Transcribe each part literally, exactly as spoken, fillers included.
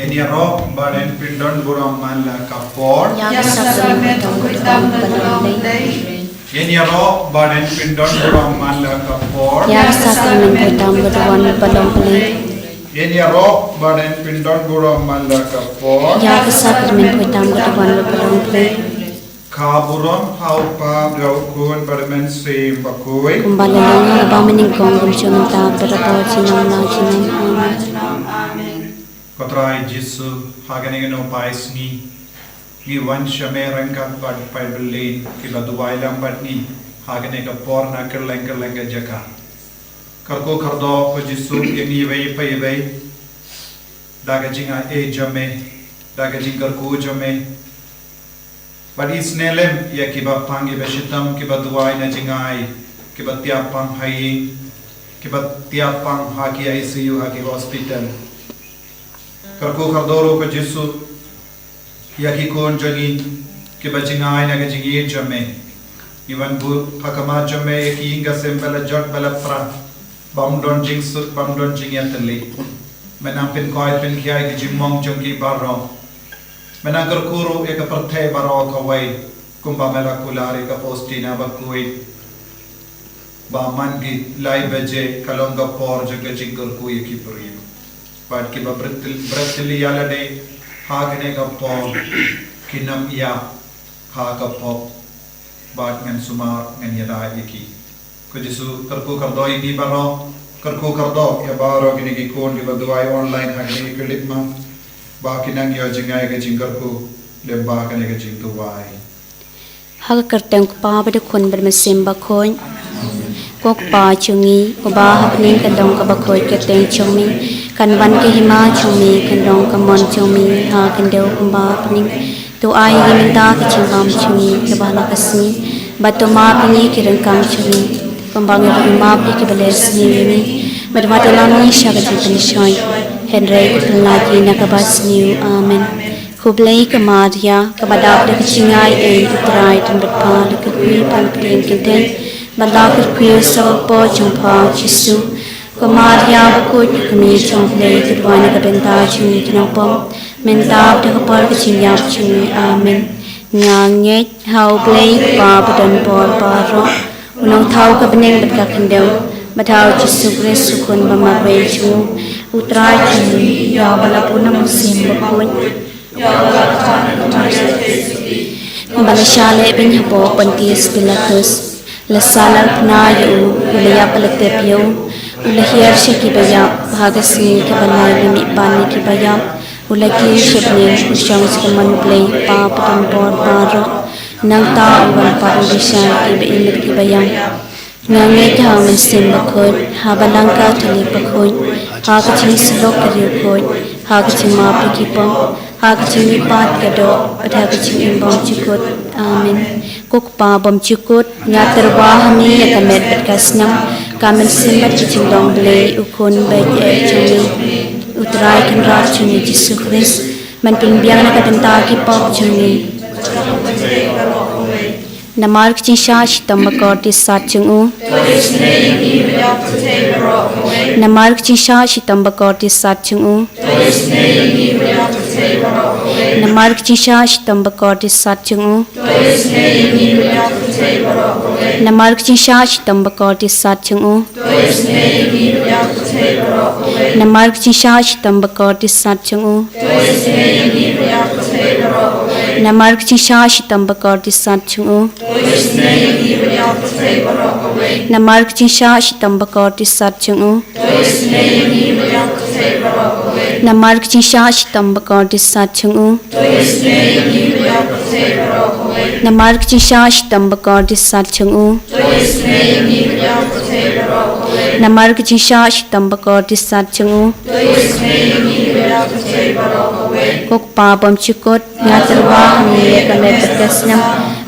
Ngin ïaroh bad ngin pyndon burom man la ka por. Ïa ka sakramen khuid tam ka long Blei. Ngin ïaroh bad ngin pyndon burom man la ka por. Ïa ka sakramen khuid tam ka long Blei. Ngin ïaroh bad ngin pyndon burom man la ka por. Ïa ka sakramen khuid tam ka long Blei. Ka burom ha u Kpa bad ha u Khun bad ha u Mynsiem Bakhuid. Kumba la long ha kaba mynnyngkong, kumjuh mynta bad barabor, junom la junom. Amen. Ko Trai Jisu, ha kane ka nohpai sngi ngi wan sha me ryngkat bad ki paidbah kiba duwai lang bad ngi ha kane ka por na kylleng kylleng ka jaka. Kyrkhu kyrdoh ko Jisu ïa ngi iwei pa iwei da ka jingai jong me, da ka jingkyrkhu jong me. Bad isynei lem ïa kiba pang, kiba shitom, kiba duwai na jingai, kiba tiap pang ha ïing, kiba tiap pang ha ki I C U, ha ki hospital. Kyrkhu kyrdoh ruh ko Jisu ïa ki khun jong ngi kiba jingai na ka jingïeit jong me. Ngi wan buh ha khmat jong me ïa ki ïing ka sem ba la jot ba la pra, bym don jingsuk, bym don jingïatylli. Me nang pynkoit pynkhia ïa ki jingmong jong ki baroh. Me nang kyrkhu ruh ïa ka pyrthei baroh kawei, kumba me la kular ïa ka Faustina Bakhuid ba man ki lai baje ka long ka por jong ka jingkyrkhu ïa ki briew. Bad kiba bret tyl-, bret tylli ïa lade ha kane ka por, kin ym ïap ha ka pop. Bad ngan sumar, ngan ïada ïa ki. Ko Jisu, kyrkhu kyrdoh ïa ngi baroh, kyrkhu kyrdoh ïa baroh kine ki khun kiba duwai online ha kane ka clip, ma ba kin nang ïoh jngai ka jingkyrkhu lyngba kane ka jingduwai. Ha ka kyrteng u Kpa bad u Khun bad u Mynsiem Bakhuid. Ko Kpa jong ngi uba ha bneng, kan long kaba khuid ka kyrteng jong me, kan wan ka hima jong me, kan long ka mon jong me ha khyndew kumba ha bneng. To ai ïa ngi mynta ka jingbam jong ngi kaba ha la ka sngi, bad to map ïa ngi ki ryngkang jong ngi, kumba ngi ruh ngi map ïa kiba ler sniew ïa ngi, bad wat ïalam ngi sha ka jingpynshoi, hynrei to pynlait ngi na kaba sniew. Amen. Khublei ko Maria, kaba dap da ka jingaiei, u Trai u don bad pha, la kyrkhu ïa pha na ka bneng kynthei, bad la kyrkhu ïa u saw hapoh jong pha u Jisu. Ko Maria bakhuid, ka kmie jong u Blei, to duwai na ka bynta jong ngi ki nongpop, mynta bad ha ka por ka jingïap jong ngi. Amen. Nga ngeit ha u Blei u Kpa badonbor baroh, u nongthaw ka bneng bad ka khyndew, bad ha u Jisu Khrist u Khun ba marwei jong u, u Trai jong ngi, ïa uba la bun na u Mynsiem Bakhuid, ba la shah leh beiñ hapoh Pontius Pilatus. La sahnarphna ïa u, u la ïap bad la tep ïa u, u la hiar sha kiba ïap, ha ka sngi kaba lai u la mihpat na kiba ïap, u la kiew sha bneng, u shong sha ka mon u Blei u Kpa badonbor baroh. Nangta u wan pat, u ïashai ïa kiba im bad kiba ïap. Nga ngeit ha u Mynsiem Bakhuid, ha Balang Katholik bakhuid, ha ka jingïasyllok ka riewkhuid, ha ka jingmap ïa ki pop, ha ka jingmihpat ka doh, bad ha ka jingim bymjukut. Amen. Ko Kpa bymjukut, nga tyrwa ha me ïa ka met bad ka snam, ka mynsiem bad ka jinglong Blei, u Khun baieit jong me, u Trai Kynrad jong ngi Jisu Khrist, ban pynbiang na ka bynta ki pop jong ngi. Namar ka jingshah shitom bakordit sat jong u. Namar ka jingshah shitom bakordit sat jong u. Namar ka jingshah shitom bakordit sat jong u. Namar ka jingshah shitom bakordit sat jong u. Namar ka jingshah shitom bakordit sat jong u. Namar ka jingshah shitom bakordit sat jong u. Namar ka jingshah shitom bakordit sat jong u. Namar ka jingshah shitom bakordit sat jong u. Namar ka jingshah shitom bakordit sat jong u. Namar ka jingshah shitom bakordit sat jong u. Ko Kpa bymjukut, nga tyrwa ha me ïa ka met bad ka snam,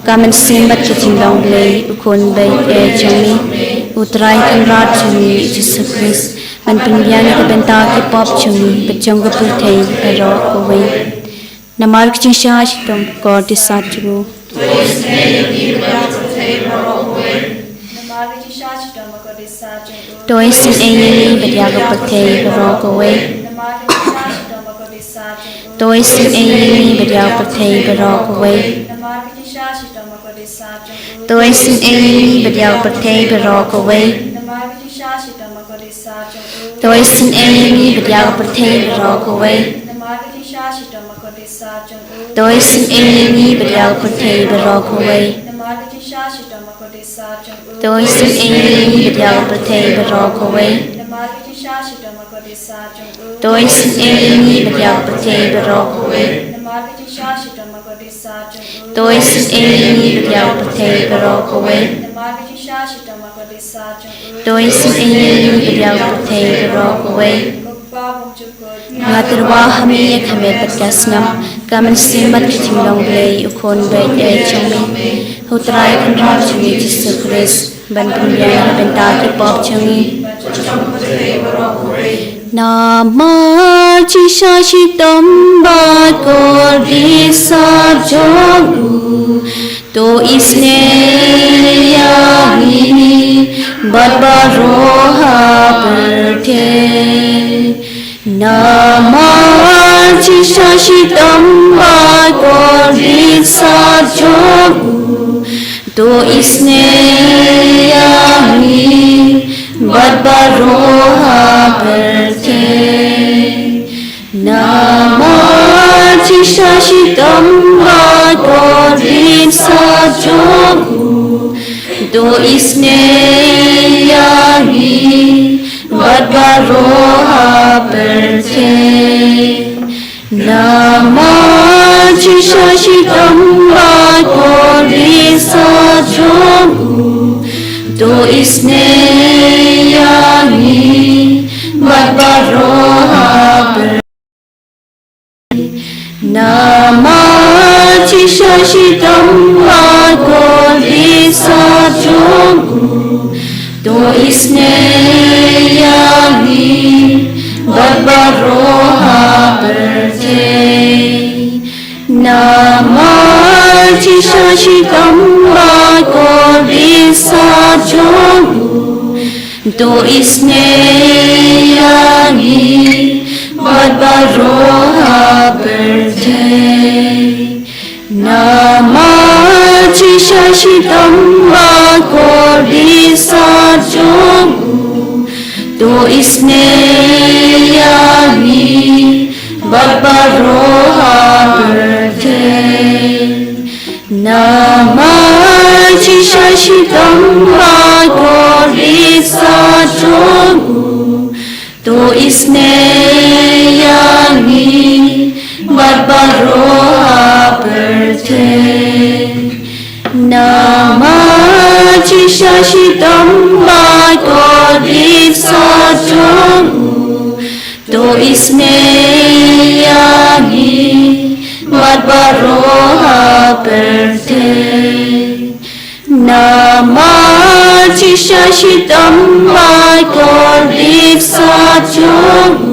ka mynsiem bad ka jinglong Blei, u Khun baieit jong me, u Trai Kynrad jong ngi Jisu Khrist, ban pynbiang na ka bynta ki pop jong ngi bad jong ka pyrthei baroh kawei. Namar ka jingshah shitom bakordit sat jong u. Namar ka jingshah shitom bakordit sat jong u. To isynei ïa ngi bad ïa ka pyrthei baroh kawei. Namar ka jingshah shitom bakordit sat jong u. To isynei ïa ngi bad ïa ka pyrthei baroh kawei. To isynei ïa ngi bad ïa ka pyrthei baroh kawei. To isynei ïa ngi bad ïa ka pyrthei baroh kawei. To isynei ïa ngi bad ïa ka pyrthei baroh kawei. To isynei ïa ngi bad ïa ka pyrthei baroh kawei. To isynei ïa ngi bad ïa ka pyrthei baroh kawei. To isynei ïa ngi bad ïa ka pyrthei baroh kawei. To isynei ïa ngi bad ïa ka pyrthei baroh kawei. Nga tyrwa ha me ïa ka met bad ka snam, ka mynsiem bad ka jinglong Blei, U Khun bad U Blei jong me, U Trai Kynrad jong ngi Jisu Khrist, ban pynbiang na ka bynta ki pop jong ngi. Namar jingshah shitom bad kordit sat jong u, to isynei ïa ngi bad baroh ha pyrthei. Namar jingshah shitom bad kordit sat jong u, to isynei ïa ngi bad baroh ha pyrthei. Namar jingshah shitom bad kordit sat jong u, to isynei ïa ngi bad baroh ha pyrthei. Namar jingshah shitom bad kordit sat jong u, to isynei ïa ngi bad baroh ha pyrthei. Namar jingshah shitom bad kordit sat jong u, to isynei ïa ngi bad baroh ha pyrthei. Namar jingshah shitom bad kordit sat jong u, to isynei ïa ngi bad baroh ha pyrthei. Namar jingshah shitom bad kordit sat jong u, to isynei ïa ngi bad baroh ha pyrthei. Namar jingshah shitom bad kordit sat jong u, to isynei ïa ngi bad baroh ha pyrthei. Namar jingshah shitom bad kordit sat jong u, to isynei ïa ngi bad baroh ha pyrthei. Namar jingshah shitom bad kordit sat jong u,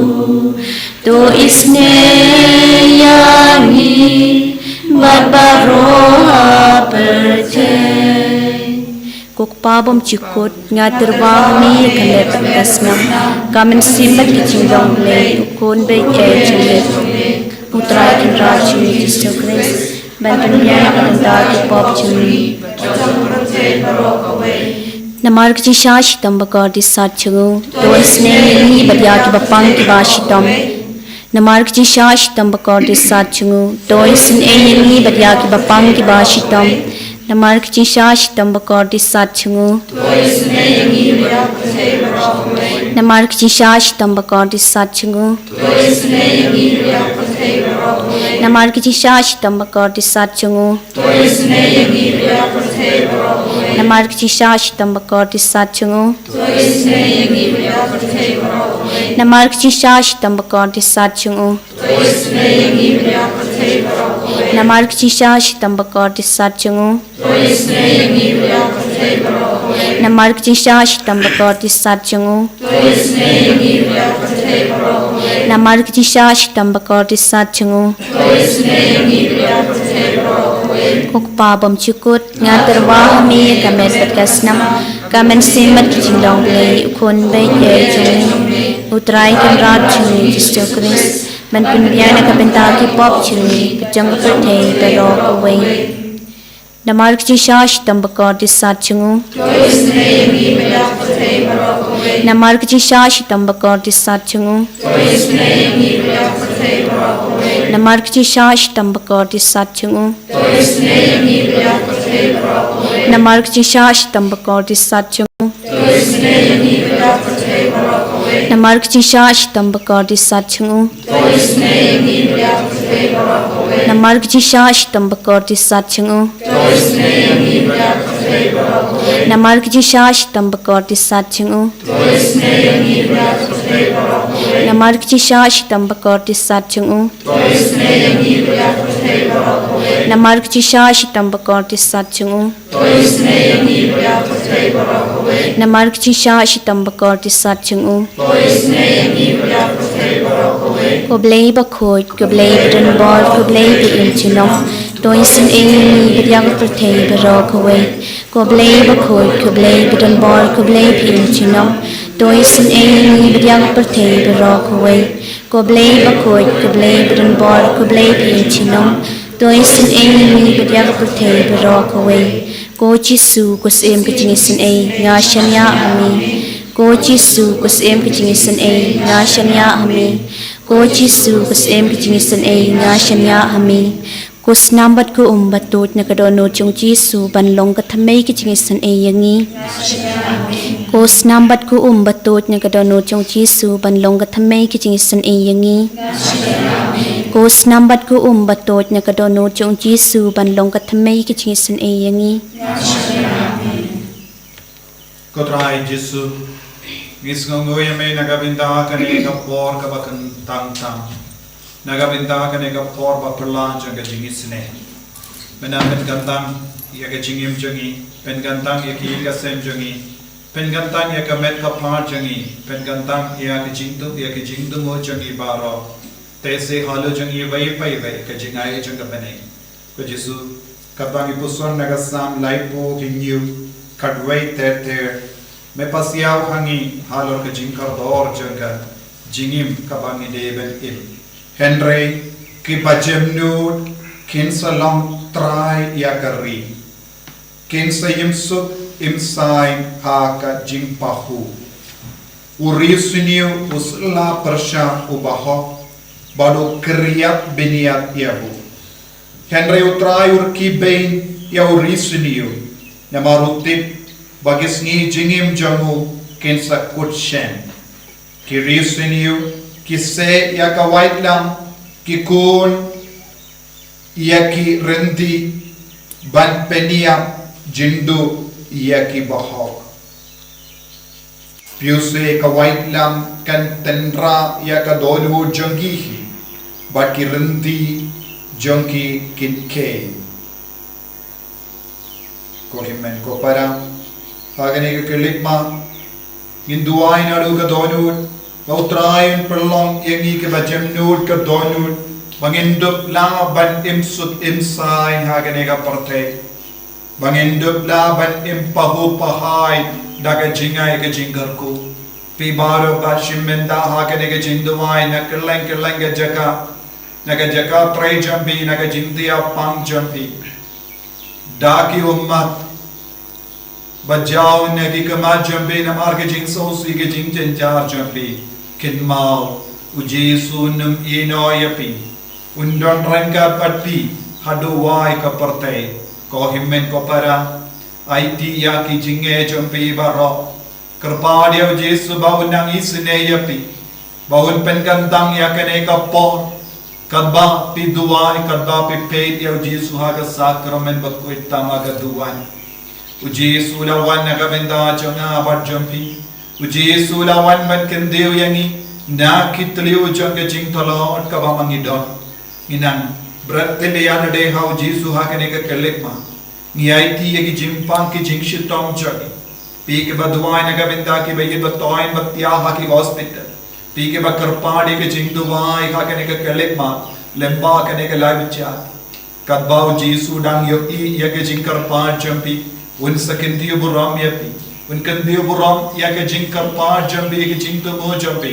to isynei ïa ngi bad baroh ha pyrthei. Ko Kpa bymjukut, nga tyrwa ha me ïa ka met bad ka snam, ka mynsiem bad ka jinglong Blei, U Khun bad U Blei jong me, U Trai Kynrad jong ngi Jisu Khrist, ban pynbiang na ka bynta ki pop jong ngi. Namar ka jingshah shitom bad kordit sat jong u, to isynei ïa ngi bad ïa kiba pang kiba shitom. Namar ka jingshah shitom bad kordit sat jong u, to isynei ïa ngi bad ïa kiba pang kiba shitom. Namar ka jingshah shitom bad kordit sat jong u. Namar ka jingshah shitom bad kordit sat jong u. Namar ka jingshah shitom bad kordit sat jong u. Namar ka jingshah shitom bad kordit sat jong u. Namar ka jingshah shitom bad kordit sat jong u. Namar ka jingshah shitom bad kordit sat jong u. Namar ka jingshah shitom bad kordit sat jong u. Namar ka jingshah shitom bad kordit sat jong u. Ko Kpa bymjukut, nga tyrwa ha me ïa ka met bad ka snam, ka mynsiem bad ka jinglong Blei, U Khun bad U Blei jong ngi, U Trai Kynrad jong ngi Jisu Khrist, ban pynbiang na ka bynta ki pop jong ngi bad jong ka pyrthei baroh kawei. Namar ka jingshah shitom bakordit sat jong u. Namar ka jingshah shitom bakordit sat jong u. Namar ka jingshah shitom bakordit sat jong u. Namar ka jingshah shitom bakordit sat jong u. Namar ka jingshah shitom bakordit sat jong u. Namar ka jingshah shitom bakordit sat jong u. Namar ka jingshah shitom bakordit sat jong u. Namar ka jingshah shitom bakordit sat jong u. Namar ka jingshah shitom bakordit sat jong u. Namar ka jingshah shitom bakordit sat jong u. Ko Blei bakhuid, ko Blei badonbor, ko Blei ba im junom. To isynei ïa ngi bad ïa ka pyrthei baroh kawei. Ko Blei bakhuid, ko Blei badonbor, ko Blei ba im junom. To isynei ïa ngi bad ïa ka pyrthei baroh kawei. Ko Blei bakhuid, ko Blei badonbor, ko Blei ba im junom. To isynei ïa ngi bad ïa ka pyrthei baroh kawei. Ko Jisu, ko Syiem ka jingisynei, nga shaniah ha me. Ko Jisu, ko Syiem ka jingisynei, nga shaniah ha me. Ko Jisu, ko Syiem ka jingisynei, nga shaniah ha me. Ko snam bad ko um ba tuid na ka dohnud jong u Jisu ban long ka thymmei ka jingisynei ïa ngi. Ko snam bad ko um ba tuid na ka dohnud jong u Jisu ban long ka thymmei ka jingisynei ïa ngi. Ko snam bad ko um ba tuid na ka dohnud jong u Jisu ban long ka thymmei ka jingisynei ïa ngi. Ko Trai Jisu, ngi sngewnguh ïa me na ka bynta kane ka por kaba kyntang tam. Na ka bynta kane ka por ba phylla jong ka jingisynei. Me nang pynkyntang ïa ka jingim jong ngi, pynkyntang ïa ki ïing ka sem jong ngi, pynkyntang ïa ka met ka phad jong ngi, pynkyntang ïa ka jingdum, ïa ka jingdum jong ngi baroh. Te se halor jong ngi iwei pa iwei ka jingai jong ka bneng. Ko Jisu, kaba ngi puson na ka Salm laiphew hynñiew, khatwei ter ter, me pasiaw ha ngi halor ka jingkordor jong ka jingim kaba ngi dei ban im. Hynrei kiba jemnud kin sa long trai ïa ka ri. Kin sa im suk im saiñ ha ka jingpahuh. U riewsniew u sla pyrshah u bahok, bad u kyrïap bniat ïa u. Hynrei u Trai u rkhie beiñ ïa u riewsniew, namar u tip ba ki sngi jingim jong u kin sa kut shen. Ki riewsniew ki seh ïa ka waitlam, ki khun ïa ki rynti, ban pynïap jingduh ïa ki bahok. Phi u seh ka waitlam kan tynrah ïa ka dohnud jong ki hi, bad ki rynti jong ki kin kheiñ. Ko hynmen ko para, ha kane ka khyllipmat, ngin duwai naduh ka dohnud, ba u Trai un pynlong ïa ngi kiba jemnud ka dohnud, ba ngin dup lah ban im suk im saiñ ha kane ka pyrthei. Ba ngin dup lah ban im pahuh pahai da ka jingai ka jingkyrkhu. Phi baroh ba shim bynta ha kane ka jingduwai na kylleng kylleng ka jaka, na ka jaka trei jong phi, na ka jingthiah pang jong phi. Da ki ummat ba jaw na ki khmat jong phi namar ka jingsngewsih ka jingjynjar jong phi. Kynmaw, u Jisu un ym ïehnoh ïa phi. Un don ryngkat bad phi haduh wai ka pyrthei. Ko hynmen ko para, aiti ïa ki jingeh jong phi baroh. Kyrpad ïa u Jisu ba un nang isynei ïa phi, ba un pynkyntang ïa kane ka por, katba phi duwai, katba phi peit ïa u Jisu ha ka sakramen bakhuid tam ha ka duwan. U Jisu u la wan na ka bynta jong nga bad jong phi. U Jisu u la wan ban kyntiew ïa ngi na ki thliew jong ka jingtlot kaba ma ngi don. Ngi nang bret thymmai ïa lade ha u Jisu ha kane ka khyllipmat. Ngi aiti ïa ki jingpang ki jingshitom jong ngi. Phi kiba duwai na ka bynta kiba ïeit ba toiñ ba thiah ha ki hospital. Phi kiba kyrpad ïa ki jingduwai ha kane ka khyllipmat, lyngba kane ka live chat. Katba u Jisu u dang ïohi ïa ki jingkyrpad jong phi, un sa kyntiew burom ïa phi. Un kyntiew burom ïa ki jingkyrpad jong phi, ïa ki jingthmu jong phi.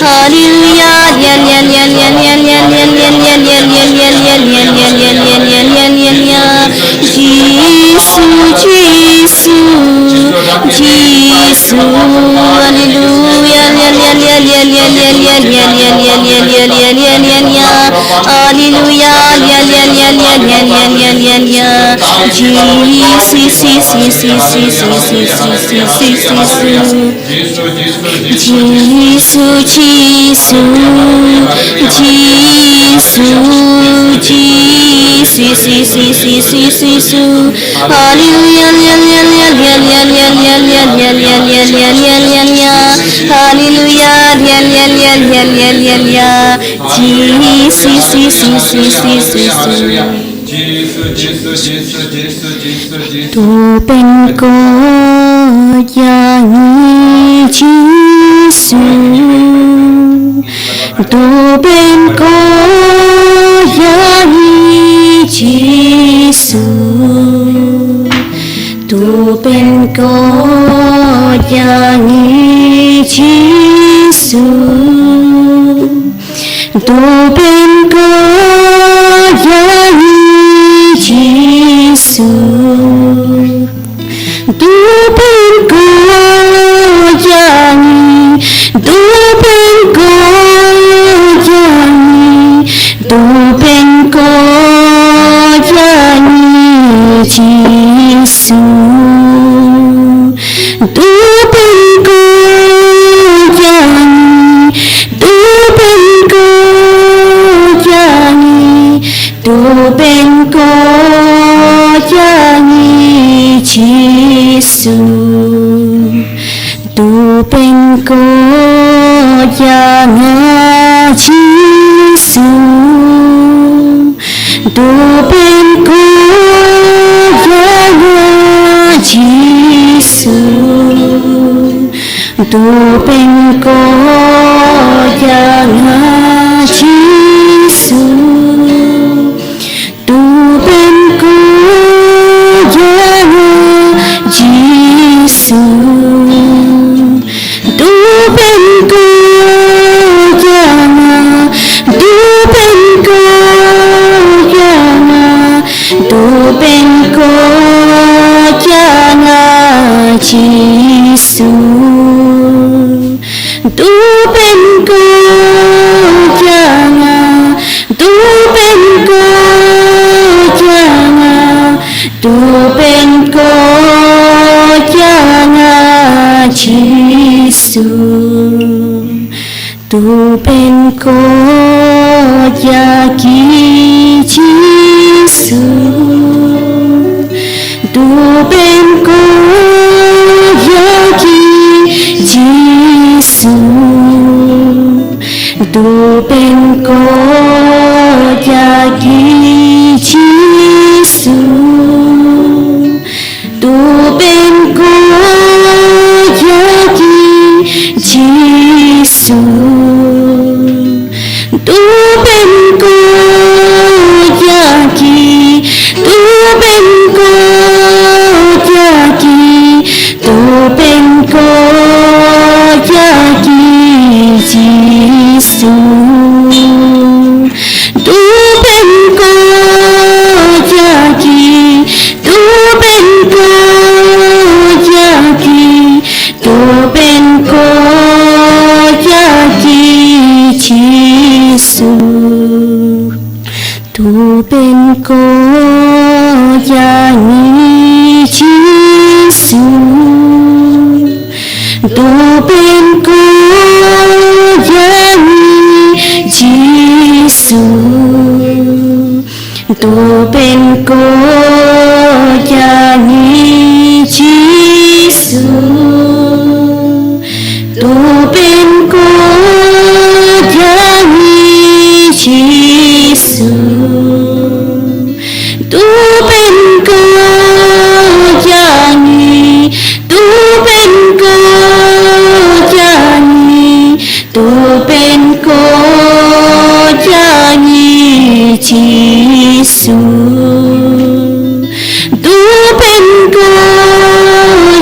Hallelujah. Hallelujah. Jisu, Jisu, Jisu. Hallelujah. Hallelujah. Jisu, Jisu, Jisu, Jisu, Jisu, Jisu. Jisu, Jisu, Jisu, Jisu. Jisu, Jisu, Jisu, Jisu, Jisu, Jisu. Hallelujah, hallelujah, hallelujah. Hallelujah, hallelujah, hallelujah, hallelujah. Jisu, Jisu, Jisu, Jisu, Jisu. Jisu, Jisu, Jisu, Jisu, Jisu, Jisu. To pynkoit ïa ngi Jisu. To pynkoit ïa ngi Jisu. To pynkoit ïa ngi Jisu. To pynkoit ïa ngi Jisu. To pynkoit ïa ngi. To pynkoit ïa ngi. To pynkoit ïa ngi Jisu. To pynkoit ïa ngi. To pynkoit ïa ngi. To pynkoit ïa ngi Jisu. To pynkoit ïa nga Jisu. To pynkoit ïa nga Jisu. To pynkoit ïa nga Jisu. To pynkoit ïa nga Jisu. To pynkoit ïa nga. To pynkoit ïa nga. To pynkoit ïa nga Jisu. To pynkoit ïa nga. To pynkoit ïa nga. To pynkoit ïa nga Jisu. To pynkoit ïa ki Jisu. To pynkoit ïa ki Jisu. To pynkoit ïa ki Jisu. To pynkoit ïa ki Jisu. To pynkoit ïa ki. To pynkoit ïa ki. To pynkoit ïa ki Jisu. To pynkoit ïa ki. To pynkoit ïa ki. To pynkoit ïa ki Jisu. To pynkoit ïa ngi Jisu. To pynkoit ïa ngi Jisu. To pynkoit ïa ngi Jisu. To pynkoit ïa ngi Jisu. To pynkoit ïa ngi. To pynkoit ïa ngi. To pynkoit ïa ngi Jisu. To pynkoit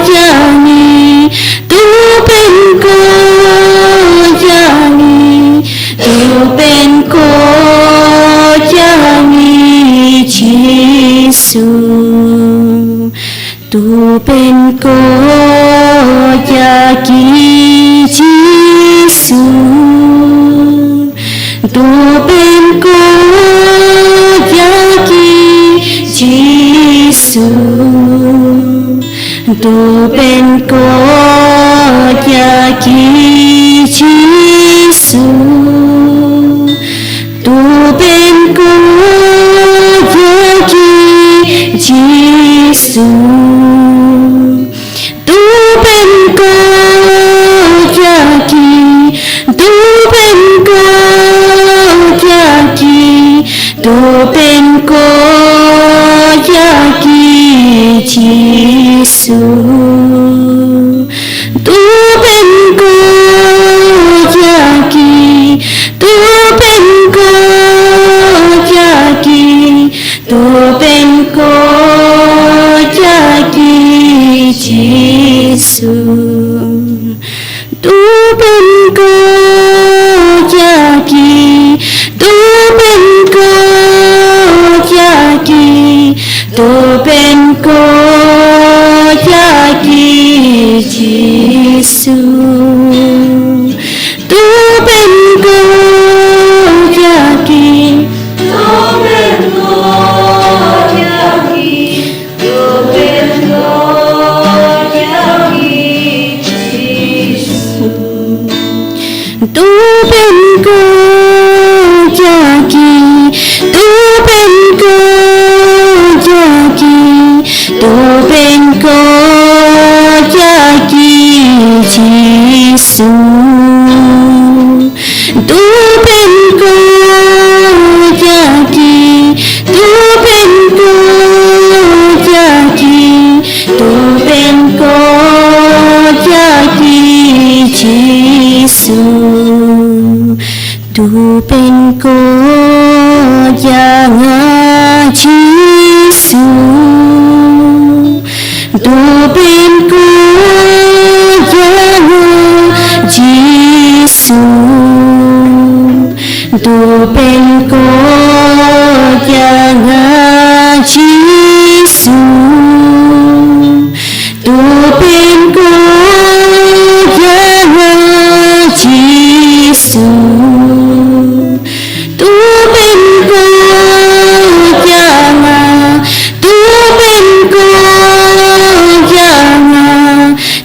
ïa ngi. To pynkoit ïa ngi. To pynkoit ïa ngi Jisu. To pynkoit ïa ki Jisu. To pynkoit ïa ki Jisu. To pynkoit ïa ki Jisu. To pynkoit ïa ki Jisu. To pynkoit ïa ki. To pynkoit ïa ki. To pynkoit ïa ki Jisu. To pynkoit ïa ki. To pynkoit ïa ki. To pynkoit ïa ki Jisu. To pynkoit ïa ki. To pynkoit ïa ki. To pynkoit ïa ki Jisu. To pynkoit ïa ki. To pynkoit ïa ki. To pynkoit ïa ki Jisu. To pynkoit ïa ki. To pynkoit ïa ki. To pynkoit ïa ki Jisu. To pynkoit ïa ki. To pynkoit ïa ki. To pynkoit ïa ki Jisu. To pynkoit ïa nga Jisu. To pynkoit ïa nga Jisu. To pynkoit ïa nga Jisu. To pynkoit ïa nga Jisu. To pynkoit ïa nga. To pynkoit ïa nga.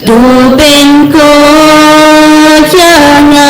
To pynkoit ïa nga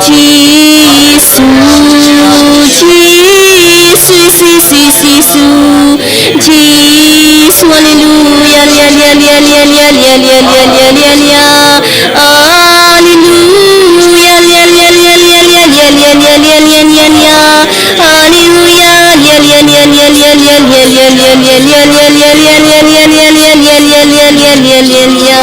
Jisu, Jisu, Jisu, Jisu, Jisu, haleluya, haleluya, haleluya, haleluya, haleluya, haleluya, haleluya, haleluya, haleluya, haleluya, haleluya, haleluya, haleluya, haleluya, haleluya, haleluya, haleluya, haleluya, haleluya.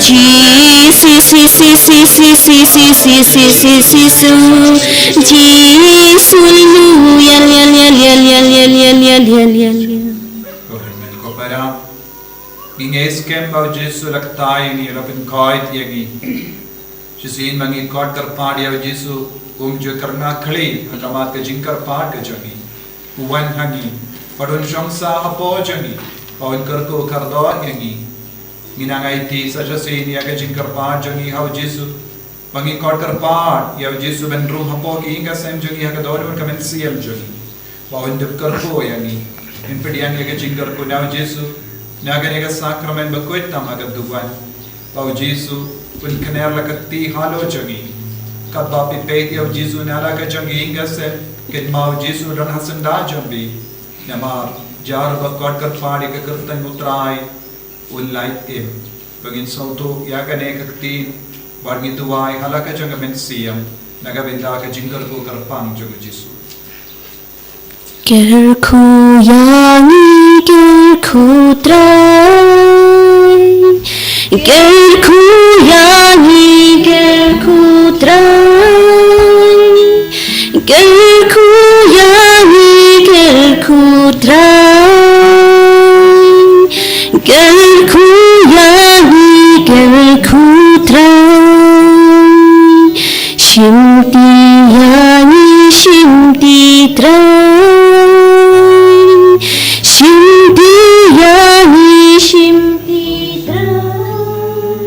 Jisu, Jisu, Jisu, Jisu, Jisu, Jisu, Jisu, Jisu, haleluya, haleluya, haleluya, haleluya. Amen. Ko para, ngi ngeit skhem ba u Jisu la kyntait ïa ngi, la pynkhiah ïa ngi. Shisien ma ngi khot kyrpad ïa u Jisu, um ju kyrngah khlieh ha khmat ka jingkyrpad ka jong ngi. U wan ha ngi, bad un shong sah hapoh jong ngi, bad un kyrkhu kyrdoh ïa ngi. Ngin nang aiti sa shisien ïa ka jingkyrpad jong ngi ha u Jisu. Ba ngi khot kyrpad ïa u Jisu ban rung hapoh ka ïing ka sem jong ngi ha ka dohnud ka mynsiem jong ngi. Ba un dep kyrkhu ïa ngi. Ngin pdiang ïa ka jingkyrkhu na u Jisu, na kane ka sakramen bakhuid tam ha ka duwan. Ba u Jisu un kner la ka kti halor jong ngi. Katba phi peit ïa u Jisu na la ka jong ngi ïing ka sem, kynmaw u Jisu don ha syndah jong phi. Namar jar ba khot kyrpad ïa ka kyrteng u Trai, un lait im. Ba ngin sngewthuh ïa kane ka ktien, bad ngin duwai ha la ka jong ka mynsiem, na ka bynta ka jingkyrkhu kyrpang jong u Jisu. Kyrkhu ïa ngi, kyrkhu Trai. Kyrkhu ïa ngi, kyrkhu Trai. Kyrkhu ïa ngi, kyrkhu Trai. Kyrkhu ïa ngi, kyrkhu Trai. Shimti ïa ngi, shimti Trai. Shimti ïa ngi, shimti Trai.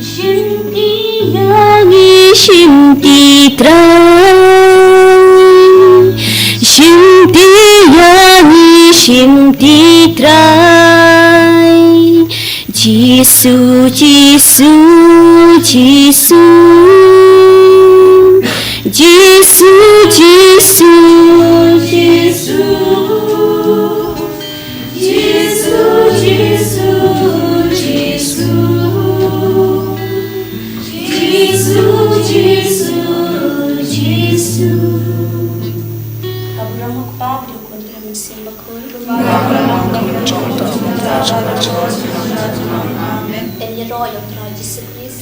Shimti ïa ngi, shimti Trai. Shimti ïa ngi, shimti Trai. Jisu, Jisu, Jisu. Jisu, Jisu, Jisu. Jisu, Jisu, Jisu. Jisu, Jisu, Jisu. Ka burom u Kpa, bad u Khun, bad u Mynsiem Bakhuid. Amen. Ïaroh ïa u Trai Jisu Khrist.